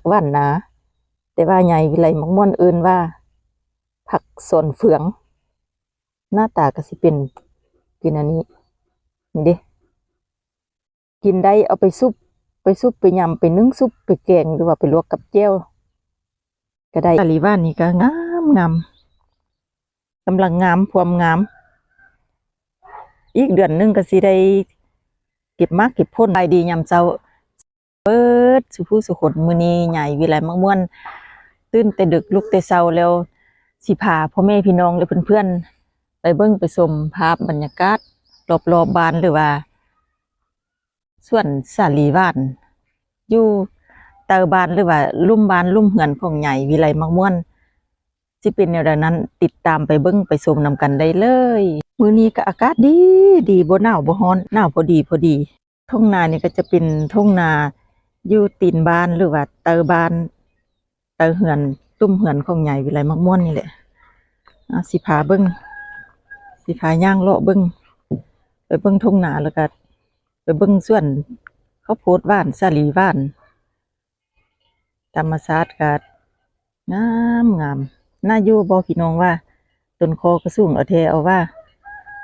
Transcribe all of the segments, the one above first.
ຫວ່ານນາ, ແຕ່ວ່າຍາຍວິໄລມັກມ່ວນເອີ້ນວ່າຜັກສອນເຟືອງ. ໜ້າຕາກໍຊິເປັນ ເປັນອັນນີ້ ນີ້ເດ້. ກິນໄດ້ ເອົາໄປຊຸບ ໄປຊຸບ ໄປຍຳ ໄປໜຶ້ງຊຸບ ໄປແກງ ຫຼືວ່າໄປລວກກັບແຈ່ວກໍໄດ້. ສາລີຫວ່ານນີ້ກໍງາມໆ ກຳລັງງາມ ພວມງາມ. ອີກເດືອນໜຶ່ງກໍຊິໄດ້ເກັບໝາກເກັບຜົນ. ສະບາຍດີຍາມເຊົ້າ ເບິດສູ່ຜູ້ສູ່ຄົນ. ມື້ນີ້ຍາຍວິໄລມັກມ່ວນ ຕື່ນແຕ່ດຶກ ລຸກແຕ່ເຊົ້າແລ້ວ ຊິພາພໍ່ແມ່ພີ່ນ້ອງ ແລະ ເພື່ອນໆ ໄປເບິ່ງໄປຊົມພາບບັນຍາກາດລອບໆ ບ້ານ ຫຼືວ່າສວນສາລີຫວ່ານ ຢູ່ໃຕ້ບ້ານ ຫຼືວ່າລຸ່ມບ້ານລຸ່ມເຮືອນຂອງຍາຍວິໄລມັກມ່ວນ ຊິເປັນແນວໃດນັ້ນ ຕິດຕາມໄປເບິ່ງໄປຊົມນຳກັນໄດ້ເລີຍ. ມື້ນີ້ກໍອາກາດດີໆ ບໍ່ໜາວບໍ່ຮ້ອນ ໜາວພໍດີໆ. ທົ່ງນານີ້ກໍຈະເປັນທົ່ງນາຢູ່ຕີນບ້ານ ຫຼືວ່າໃຕ້ບ້ານ ໃຕ້ເຮືອນ ລຸ່ມເຮືອນຂອງຍາຍວິໄລມັກມ່ວນນີ້ແຫຼະ. ອາ ຊິພາເບິ່ງ ຊິພາຍ່າງເລາະເບິ່ງ ໄປເບິ່ງທົ່ງນາ ແລ້ວກໍໄປເບິ່ງສວນເຂົ້າໂພດຫວ່ານ ສາລີຫວ່ານ. ທຳມະຊາດກໍງາມໆ ໜ້າຢູ່ບໍ່ພີ່ນ້ອງວ່າ? ຕົ້ນຄໍກໍສູງເອົາແທ້ເອົາວ່າ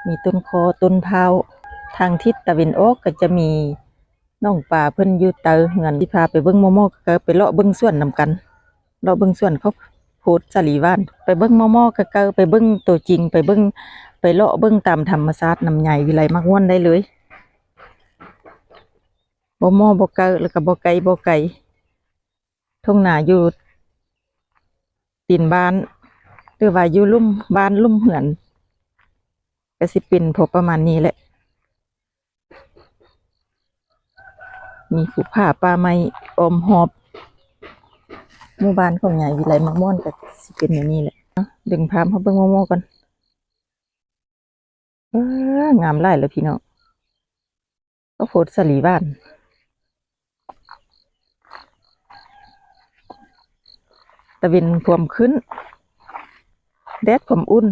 ມີຕົ້ນຄໍ ຕົ້ນພ້າວ. ທາງທິດຕາເວັນອອກກໍຈະມີໜອງປາເພິ່ນຢູ່ໃຕ້ເຮືອນ. ຊິພາໄປເບິ່ງໝໍ່ໆ ກໍໄປເລາະເບິ່ງສວນນຳກັນ ເລາະເບິ່ງສວນເຂົ້າໂພດສາລີຫວ່ານ. ໄປເບິ່ງໝໍ່ໆ ກໍໄປເບິ່ງໂຕຈິງ ໄປເບິ່ງ ໄປເລາະເບິ່ງຕາມທຳມະຊາດນຳຍາຍວິໄລມັກມ່ວນໄດ້ເລີຍ. ບໍ່ໝໍ່ບໍ່ໄກ ແລ້ວກໍບໍ່ໄກບໍ່ໄກ. ທົ່ງນາຢູ່ຕີນບ້ານ ຫຼືວ່າຢູ່ລຸ່ມບ້ານລຸ່ມເຮືອນ ກໍຊິເປັນພໍປະມານນີ້ແຫຼະ. ມີພູຜາປ່າໄມ້ອ້ອມຮອບ. ໝູ່ບ້ານຂອງຍາຍວິໄລມັກມ່ວນກໍຊິເປັນແນວນີ້ແຫຼະ. ເອົ້າ ດຶງພາບໃຫ້ເບິ່ງໝໍ່ໆ ກ່ອນ. ເອີ ງາມຫຼາຍເລີຍພີ່ນ້ອງ ເຂົ້າໂພດສາລີຫວ່ານ. ຕາເວັນພວມຂຶ້ນ ແດດພວມອຸ່ນ.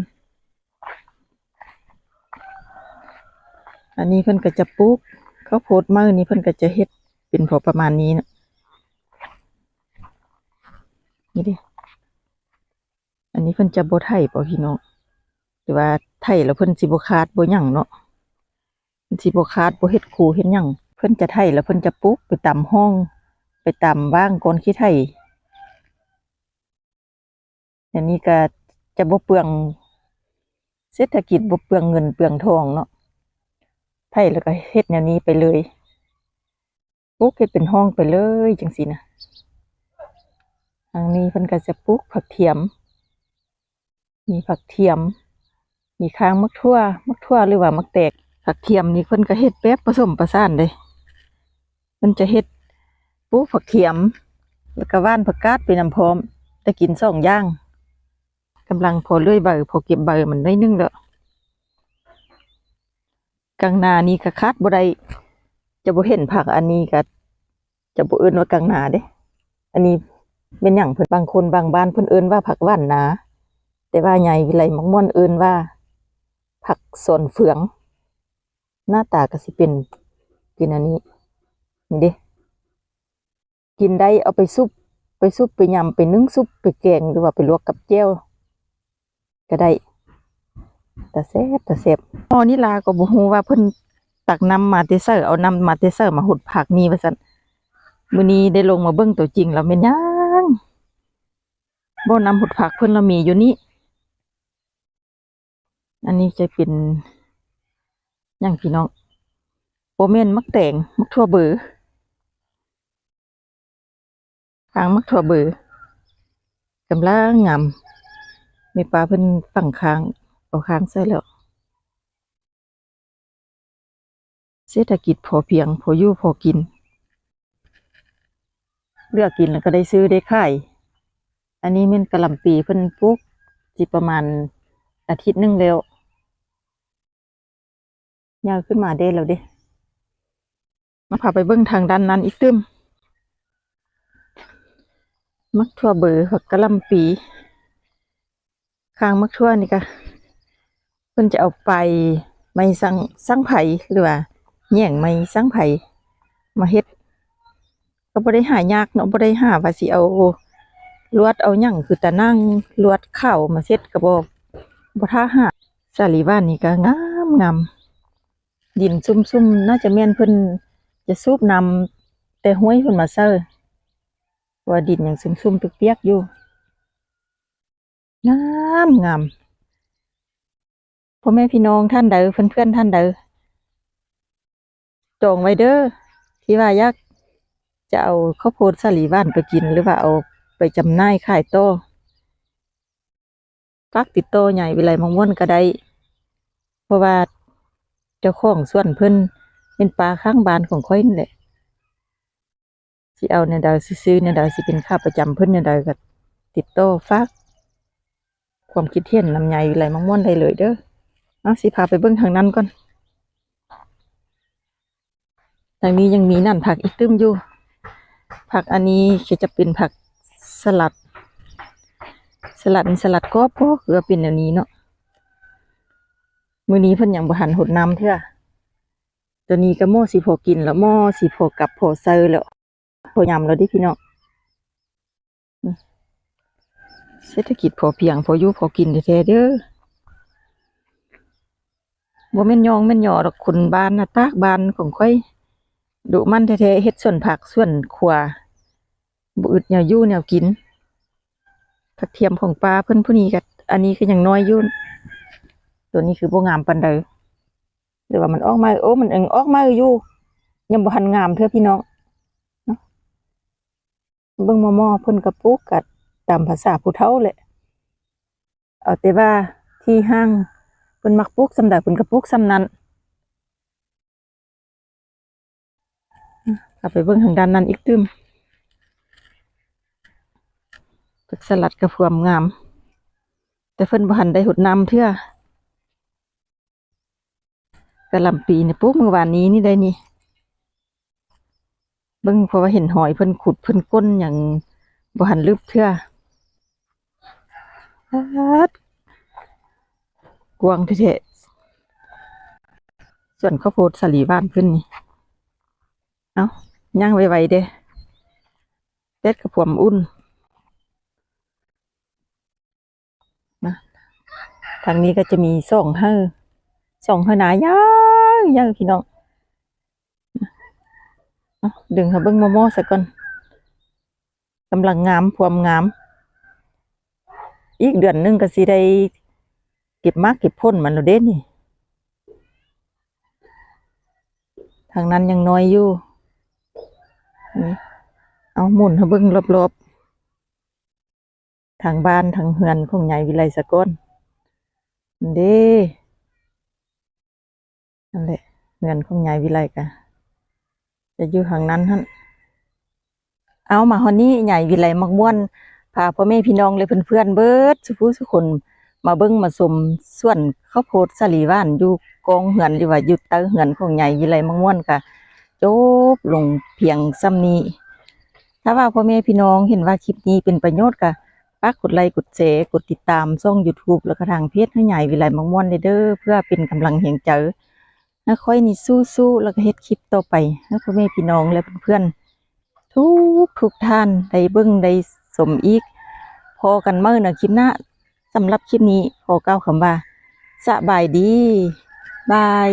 ອັນນີ້ເພິ່ນກໍຈະປູກເຂົ້າໂພດໃໝ່ນີ້ ເພິ່ນກໍຈະເຮັດເປັນພໍປະມານນີ້ນະ ນີ້ເດ້. ອັນນີ້ເພິ່ນຈະບໍ່ໄຖບໍ່ພີ່ນ້ອງ ຫຼືວ່າໄຖແລ້ວເພິ່ນຊິບໍ່ຄາດບໍ່ຫຍັງເນາະ ເພິ່ນຊິບໍ່ຄາດບໍ່ເຮັດຄູເຮັດຫຍັງ. ເພິ່ນຈະໄຖແລ້ວເພິ່ນຈະປູກໄປຕາມຮ່ອງ ໄປຕາມຫວ່າງກ້ອນຂີ້ໄຖ. ແນວນີ້ກໍຈະບໍ່ເປືອງເສດຖະກິດ ບໍ່ເປືອງເງິນເປືອງທອງເນາະ ໄຖແລ້ວກໍເຮັດແນວນີ້ໄປເລີຍ. ປູກເຮັດເປັນຮ່ອງໄປເລີຍຈັ່ງຊີ້ນະ. ທາງນີ້ເພິ່ນກໍຈະປູກຜັກທຽມ ມີຜັກທຽມ ມີຂ້າງໝາກຖົ່ວ ໝາກຖົ່ວ ຫຼືວ່າໝາກແຕງ. ຜັກທຽມນີ້ເພິ່ນກໍເຮັດແບບປະສົມປະສານເດ້ ເພິ່ນຈະເຮັດປູກຜັກທຽມ ແລ້ວກໍຫວ່ານຜັກກາດໄປນຳພ້ອມ ໄດ້ກິນສອງຢ່າງ. ກຳລັງພໍເລື່ອຍໃບ ພໍເກັບໃບມັນໜ້ອຍໜຶ່ງແລ້ວ. ກາງນານີ້ກໍຂາດບໍ່ໄດ້ ຈະບໍ່ເຫັນຜັກອັນນີ້ກໍຈະບໍ່ເອີ້ນວ່າກາງນາເດ້. ອັນນີ້ແມ່ນຫຍັງ ເພິ່ນ ບາງຄົນບາງບ້ານເພິ່ນເອີ້ນວ່າຜັກຫວ່ານນາ ແຕ່ວ່າຍາຍວິໄລມັກມ່ວນເອີ້ນວ່າຜັກສອນເຟືອງ. ໜ້າຕາກໍຊິເປັນ ເປັນອັນນີ້ ນີ້ເດ້. ກິນໄດ້ ເອົາໄປຊຸບ ໄປຊຸບ ໄປຍຳ ໄປໜຶ້ງຊຸບ ໄປແກງ ຫຼືວ່າໄປລວກກັບແຈ່ວກໍໄດ້ ຕາແຊບ ຕາແຊບ. ໝໍ່ນີ້ລາກໍບໍ່ຮູ້ວ່າເພິ່ນຕັກນ້ຳມາແຕ່ໃສ ເອົານ້ຳມາແຕ່ໃສມາຫົດຜັກນີ້ວ່າຊັ້ນ. ມື້ນີ້ໄດ້ລົງມາເບິ່ງຕົວຈິງແລ້ວແມ່ນຫຍັງ ບໍ່ ນ້ຳຫົດຜັກເພິ່ນລະມີຢູ່ນີ້. ອັນນີ້ຈະເປັນຫຍັງພີ່ນ້ອງ? ບໍ່ແມ່ນໝາກແຕງ ໝາກຖົ່ວເບີ. ຄາງໝາກຖົ່ວເບີກຳລັງງາມ ແມ່ປ້າເພິ່ນຝັງຄາງ ເອົາຄາງໃສ່ແລ້ວ. ເສດຖະກິດພໍພຽງ ພໍຢູ່ພໍກິນ ເຫຼືອກິນແລ້ວກໍໄດ້ຊື້ໄດ້ຂາຍ. ອັນນີ້ແມ່ນກະຫຼ່ຳປີ ເພິ່ນປູກຊິປະມານອາທິດໜຶ່ງແລ້ວ ຍາວຂຶ້ນມາແດ່ແລ້ວເດ້. ມາພາໄປເບິ່ງທາງດ້ານນັ້ນອີກຕື່ມ ໝາກຖົ່ວເບີ ຜັກກະຫຼ່ຳປີ. ຄາງໝາກຖົ່ວນີ້ກະ ເພິ່ນຈະເອົາປາຍໄມ້ສັງ ສັງໄພ ຫຼືວ່າແຍງໄມ້ສັງໄພມາເຮັດ ກໍບໍ່ໄດ້ຫາຍາກເນາະ, ບໍ່ໄດ້ຫາວ່າຊິເອົາລວດເອົາຫຍັງ ຄືຕາໜ່າງລວດຂາວມາເຊັດກໍບໍ່, ບໍ່ຖ້າຫາ. ສາລີຫວ່ານນີ້ກໍງາມໆ, ດິນຊຸ່ມໆ, ໜ້າຈະແມ່ນເພິ່ນຈະສູບນ້ຳແຕ່ຫ້ວຍເພິ່ນມາໃສ່, ເພາະວ່າດິນຍັງຊຸ່ມໆ ປຽກໆຢູ່. ງາມໆ. ພໍ່ແມ່ພີ່ນ້ອງທ່ານໃດ, ເພື່ອນໆທ່ານໃດ, ຈອງໄວ້ເດີ້, ທີ່ວ່າຢາກຈະເອົາເຂົ້າໂພດສາລີຫວ່ານໄປກິນ ຫຼືວ່າເອົາໄປຈຳໜ່າຍຂາຍຕໍ່, ຝາກຕິດຕໍ່ຍາຍວິໄລໝາກມ່ວນກໍໄດ້, ເພາະວ່າເຈົ້າຂອງສວນເພິ່ນເປັນປ້າຂ້າງບ້ານຂອງຂ້ອຍນີ້ແຫຼະ. ຊິເອົາແນວໃດ, ຊິຊື້ແນວໃດ, ຊິເປັນຂາປະຈຳເພິ່ນແນວໃດ ກໍຕິດຕໍ່ຝາກຄວາມຄິດເຫັນນຳຍາຍວິໄລໝາກມ່ວນໄດ້ເລີຍເດີ້. ເອົາ, ຊິພາໄປເບິ່ງທາງນັ້ນກ່ອນ. ທາງນີ້ຍັງມີນັ້ນຜັກອີກຕື່ມຢູ່. ຜັກອັນນີ້ກໍຈະເປັນຜັກສະຫຼັດ, ສະຫຼັດນີ້ສະຫຼັດກອບບໍ່ ຄືວ່າເປັນແນວນີ້ເນາະ. ມື້ນີ້ເພິ່ນຍັງບໍ່ທັນຫົດນ້ຳເທື່ອ. ຕອນນີ້ກໍໝໍ້ຊິພໍກິນແລ້ວ, ໝໍ້ຊິພໍກັບພໍໃສ່ແລ້ວ, ພໍຍຳແລ້ວເດ້ພີ່ນ້ອງ. ເສດຖະກິດພໍພຽງ, ພໍຢູ່ພໍກິນແທ້ໆເດີ້. ບໍ່ແມ່ນຍ້ອງແມ່ນຍໍດອກ, ຄົນບ້ານນະ, ຕາກບ້ານຂອງຂ້ອຍ ດຸໝັ່ນແທ້ໆ, ເຮັດສວນຜັກສວນຄົວ ບໍ່ອຶດແນວຢູ່ແນວກິນ. ຜັກທຽມຂອງປ້າເພິ່ນຜູ້ນີ້ກໍ, ອັນນີ້ກໍຍັງນ້ອຍຢູ່, ຕົວນີ້ຄືບໍ່ງາມປານໃດ, ແຕ່ວ່າມັນອອກໃໝ່, ໂອ້ ມັນຍັງອອກໃໝ່ຢູ່, ຍັງບໍ່ທັນງາມເທື່ອພີ່ນ້ອງເນາະ. ເບິ່ງໝໍ້ໆ ເພິ່ນກໍປູກກໍຕາມພາສາຜູ້ເຖົ້າແຫຼະ, ເອົາແຕ່ວ່າທີ່ຫ່າງເພິ່ນມັກປູກສ່ຳໃດ ເພິ່ນກໍປູກສ່ຳນັ້ນ. ເຂົ້າໄປເບິ່ງທາງດ້ານນັ້ນອີກຕື່ມ. ຜັກສະຫຼັດກໍພວມງາມ, ແຕ່ເພິ່ນບໍ່ທັນໄດ້ຫົດນ້ຳເທື່ອ. ກະຫຼ່ຳປີນີ້ປູກມື້ວານນີ້ນີ້ໄດ໋ນີ້. ເບິ່ງ, ເພາະວ່າເຫັນຮອຍເພິ່ນຂຸດເພິ່ນກົ້ນ ຍັງບໍ່ທັນລຶບເທື່ອ. ປາດ ກວ້າງແທ້ໆ ສວນເຂົ້າໂພດສາລີຫວ່ານເພິ່ນນີ້. ເອົ້າ, ຍ່າງໄວໆເດ້, ແດດກໍພວມອຸ່ນ. ນະ ທາງນີ້ກໍຈະມີສອງໄຮ່, ສອງໄຮ່ນາໃຫຍ່ໆ ພີ່ນ້ອງ. ເອົ້າ, ດຶງໃຫ້ເບິ່ງໝໍ່ໆຊະກ່ອນ. ກຳລັງງາມ, ພວມງາມ. ອີກເດືອນໜຶ່ງກໍຊິໄດ້ເກັບໝາກເກັບຜົນມັນແລ້ວເດ້ນີ້. ທາງນັ້ນຍັງນ້ອຍຢູ່. ນີ້ ເອົາ, ໝູນໃຫ້ເບິ່ງລອບໆ ທາງບ້ານທາງເຮືອນຂອງຍາຍວິໄລສາກ່ອນ. ເດ້ ນັ້ນແຫຼະ, ເຮືອນຂອງຍາຍວິໄລກະຈະຢູ່ທາງນັ້ນຫັ້ນ. ເອົາ, ມາຮອດນີ້ ຍາຍວິໄລມັກມ່ວນ ພາພໍ່ແມ່ພີ່ນ້ອງ ແລະ ເພື່ອນໆເບີດສູ່ຜູ້ສູ່ຄົນ ມາເບິ່ງມາຊົມສວນເຂົ້າໂພດສາລີຫວ່ານ ຢູ່ກ້ອງເຮືອນ ຫຼືວ່າຢູ່ໃຕ້ເຮືອນຂອງຍາຍວິໄລມັກມ່ວນ ກະຈົບລົງພຽງສ່ຳນີ້. ຖ້າວ່າພໍ່ແມ່ພີ່ນ້ອງເຫັນວ່າຄລິບນີ້ເປັນປະໂຫຍດ ກະຝາກກົດໄລ ກົດແຊ ກົດຕິດຕາມຊ່ອງຢູທູບ ແລ້ວກະທາງເພຈໃຫ້ຍາຍວິໄລມັກມ່ວນແດ່ເດີ້ ເພື່ອເປັນກຳລັງແຮງໃຈໃຫ້ຂ້ອຍນີ້ສູ້ໆ ແລ້ວກະເຮັດຄລິບຕໍ່ໄປ ໃຫ້ພໍ່ແມ່ພີ່ນ້ອງ ແລະ ເພື່ອນໆ ທຸກໆທ່ານໄດ້ເບິ່ງໄດ້ຊົມອີກ. ພໍ້ກັນໃໝ່ໃນຄລິບໜ້າ. ສຳລັບຄລິບນີ້ ຂໍກ່າວຄຳວ່າ ສະບາຍດີ ບາຍ.